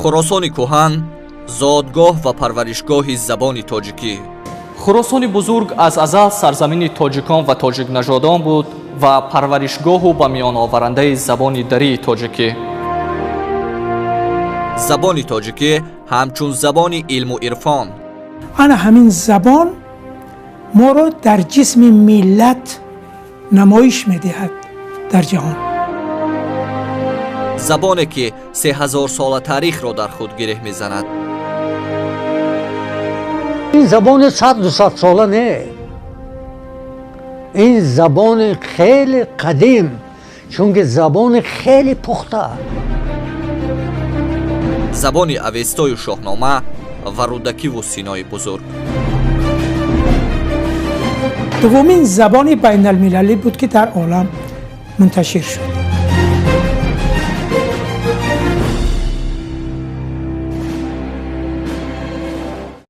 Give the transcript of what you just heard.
Хуросони кӯҳан, зодгоҳ ва парваришгоҳи забони тоҷикӣ. Хуросони бузург аз азал сарзамини тоҷикон ва тоҷикнажодон буд ва парваришгоҳу ба миёноварандаи забони дарии тоҷикӣ. Забони тоҷикӣ ҳамчун забони илму ирфон. Ана ҳамин забон моро дар ҷисми миллат намоиш медиҳад дар ҷаҳон. Забоне, ки 3000-сола таърихро дар худ гиреҳ мезанад. Ин забони 100-200 сола не, ин забони хеле қадим, чунки забони хеле пухта. Забони Авестою Шоҳнома ва Рӯдакиву Синои бузург. Дуввумин забони байналмилалӣ буд, ки дар олам мунташир шуд.